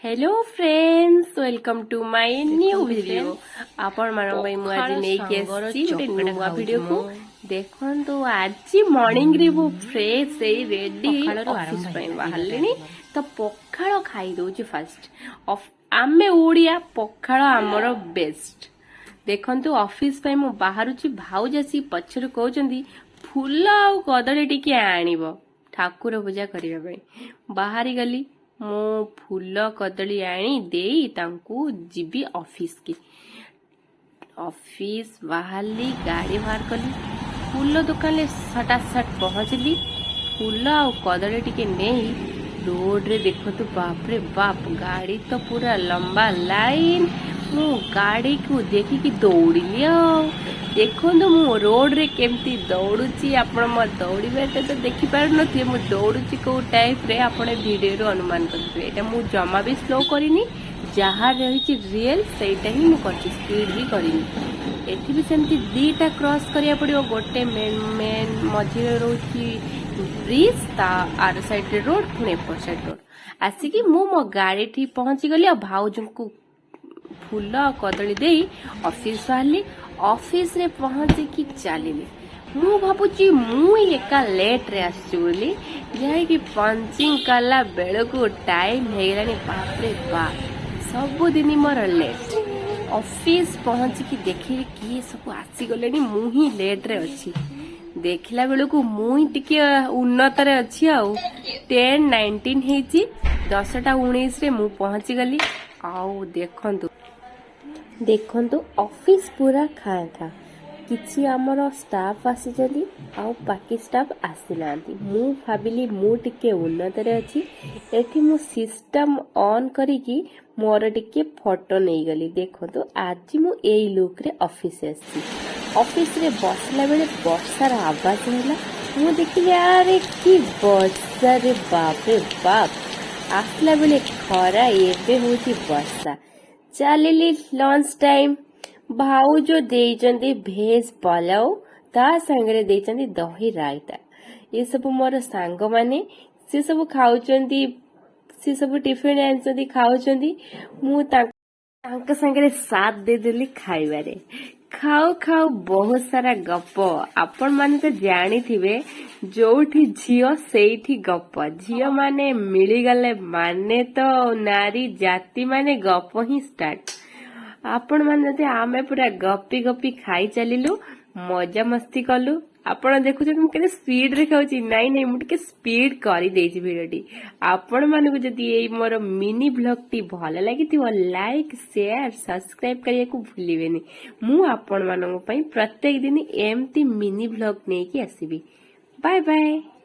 Hello friends, welcome to my new ଦେଖନ୍ତୁ video. Friends, ଆପଣମାନଙ୍କ ପାଇଁ ମୁଁ ଆଜି ପଖାଳ ନେଇକି ସାଙ୍ଗର ଆସିଛି ଗୋଟେ ଚକଟା ନୂଆ ଖାଉଛି ଭିଡ଼ିଓକୁ। ମୁଁ। ଦେଖନ୍ତୁ, ଆଜି ମର୍ଣ୍ଣିଂରେ ମୁଁ ଫ୍ରେଶ୍ ହେଇ ରେଡି ସକାଳରୁ ଅଫିସ ଆରମ୍ଭ ପାଇଁ ହେଇଗଲା ବାହାରିଲିଣି। ଦିନଟା। ତ ପଖାଳ ଖାଇଦଉଛି ଫାଷ୍ଟ। ଆମେ ଓଡ଼ିଆ, ପଖାଳ ଆମର ବେଷ୍ଟ। ଦେଖନ୍ତୁ, ଅଫିସ ପାଇଁ ମୁଁ ବାହାରୁଛି, ଭାଉଜ ଆସିକି ପଛରୁ କହୁଛନ୍ତି, ଫୁଲ ଆଉ କଦଳୀ ଟିକେ ଆଣିବ ଠାକୁର ପୂଜା କରିବା ପାଇଁ। ବାହାରି ଗଲି ମୁଁ, ଫୁଲ କଦଳୀ ଆଣି ଦେଇ ତାଙ୍କୁ ଯିବି ଅଫିସକି। ଅଫିସ ବାହାରିଲି, ଗାଡ଼ି ବାହାର କଲି, ଫୁଲ ଦୋକାନରେ ସଟାସଟ ପହଞ୍ଚିଲି। ଫୁଲ ଆଉ କଦଳୀ ଟିକେ ନେଇ ରୋଡରେ ଦେଖନ୍ତୁ, ବାପରେ ବାପ, ଗାଡ଼ି ତ ପୁରା ଲମ୍ବା ଲାଇନ୍। ମୁଁ ଗାଡ଼ିକୁ ଦେଖିକି ଦୌଡ଼ିଲି। ଆଉ ଦେଖନ୍ତୁ, ମୁଁ ରୋଡରେ କେମିତି ଦୌଡୁଛି। ଆପଣ ମୋ ଦୌଡ଼ିବାଟା ତ ଦେଖିପାରୁନଥିବେ, ମୁଁ ଦୌଡୁଛି କୋଉ ଟାଇପ୍ରେ ଆପଣ ଭିଡ଼ିଓରୁ ଅନୁମାନ କରିଥିବେ। ଏଇଟା ମୁଁ ଜମା ବି ସ୍ଲୋ କରିନି, ଯାହା ରହିଛି ରିଏଲ୍ ସେଇଟା ହିଁ ମୁଁ କରିଛି, ସ୍ପିଡ୍ ବି କରିନି। ଏଠି ବି ସେମିତି ଦିଟା କ୍ରସ୍ କରିବାକୁ ପଡ଼ିବ। ଗୋଟେ ମେନ୍ ମେନ୍ ମଝିରେ ରହୁଛି ବ୍ରିଜ, ତା ଆର ସାଇଡ୍ରେ ରୋଡ, ପୁଣି ଏପଟ ସାଇଡ୍ ରୋଡ। ଆସିକି ମୁଁ ମୋ ଗାଡ଼ିଠି ପହଞ୍ଚିଗଲି ଆଉ ଭାଉଜଙ୍କୁ ଫୁଲ ଆଉ କଦଳୀ ଦେଇ ଅଫିସ ବାହାରିଲି। ଅଫିସରେ ପହଞ୍ଚିକି ଚାଲିଲି। ମୁଁ ଭାବୁଛି ମୁଁ ଏକା ଲେଟ୍ରେ ଆସିଛି ବୋଲି, ଯାଇକି ପଞ୍ଚିଂ କଲା ବେଳକୁ ଟାଇମ୍ ହେଇଗଲାଣି। ବାପରେ ବାପ, ସବୁଦିନ ମୋର ଲେଟ୍। ଅଫିସ ପହଞ୍ଚିକି ଦେଖିଲି କିଏ ସବୁ ଆସିଗଲେଣି, ମୁଁ ହିଁ ଲେଟ୍ରେ ଅଛି। ଦେଖିଲା ବେଳକୁ ମୁଁ ହିଁ ଟିକେ ଉନ୍ନତରେ ଅଛି। ଆଉ 10:19 ହେଇଛି, 10ଟା 19ରେ ମୁଁ ପହଞ୍ଚିଗଲି। ଆଉ ଦେଖନ୍ତୁ ଦେଖନ୍ତୁ, ଅଫିସ ପୁରା ଖାଁ ଖାଁ। କିଛି ଆମର ଷ୍ଟାଫ୍ ଆସିଛନ୍ତି ଆଉ ବାକି ଷ୍ଟାଫ୍ ଆସିନାହାନ୍ତି। ମୁଁ ଭାବିଲି ମୁଁ ଟିକେ ଉନ୍ନତରେ ଅଛି। ଏଠି ମୁଁ ସିଷ୍ଟମ ଅନ୍ କରିକି ମୋର ଟିକେ ଫଟୋ ନେଇଗଲି। ଦେଖନ୍ତୁ, ଆଜି ମୁଁ ଏଇ ଲୁକ୍ରେ ଅଫିସ ଆସିଛି। ଅଫିସରେ ବସିଲା ବେଳେ ବର୍ଷାର ଆବାଜ ହେଲା। ମୁଁ ଦେଖିଲି, ଆରେ କି ବର୍ଷାରେ, ବାପରେ ବାପ! ଆସିଲା ବେଳେ ଖରା, ଏବେ ହଉଛି ବର୍ଷା। ଚାଲିଲି, ଲଞ୍ଚ ଟାଇମ୍। ଭାଉଜ ଦେଇଛନ୍ତି ଭେଜ ପଲାଉ, ତା ସାଙ୍ଗରେ ଦେଇଛନ୍ତି ଦହି ରାଇତା। ଏସବୁ ମୋର ସାଙ୍ଗମାନେ, ସେ ସବୁ ଖାଉଛନ୍ତି। ସେ ସବୁ ଟିଫିନ ଆଣିଛନ୍ତି, ଖାଉଛନ୍ତି। ମୁଁ ତାଙ୍କ ସାଙ୍ଗରେ ସାଥ ଦେଇଦେଲି ଖାଇବାରେ। ଖାଉ ଖାଉ ବହୁତ ସାରା ଗପ। ଆପଣମାନେ ତ ଜାଣିଥିବେ, ଯୋଉଠି ଝିଅ ସେଇଠି ଗପ। ଝିଅ ମାନେ ମିଳିଗଲେ ମାନେ ତ ନାରୀ ଜାତି ମାନେ ଗପ ହିଁ ଷ୍ଟାର୍ଟ। ଆପଣମାନେ ଯଦି ଆମେ ପୁରା ଗପି ଗପି ଖାଇ ଚାଲିଲୁ, ମଜାମସ୍ତି କଲୁ। ଆପଣ ଦେଖୁଛନ୍ତି ମୁଁ କେତେ ସ୍ପିଡରେ ଖାଉଛି। ନାଇଁ ନାଇଁ, ମୁଁ ଟିକେ ସ୍ପିଡ କରିଦେଇଛି ଭିଡ଼ିଓଟି। ଆପଣମାନଙ୍କୁ ଯଦି ଏଇ ମୋର ମିନି ବ୍ଲଗଟି ଭଲ ଲାଗିଥିବ, ଲାଇକ୍, ସେୟାର, ସବସ୍କ୍ରାଇବ କରିବାକୁ ଭୁଲିବେନି। ମୁଁ ଆପଣମାନଙ୍କ ପାଇଁ ପ୍ରତ୍ୟେକ ଦିନ ଏମିତି ମିନି ବ୍ଲଗ ନେଇକି ଆସିବି। Bye bye.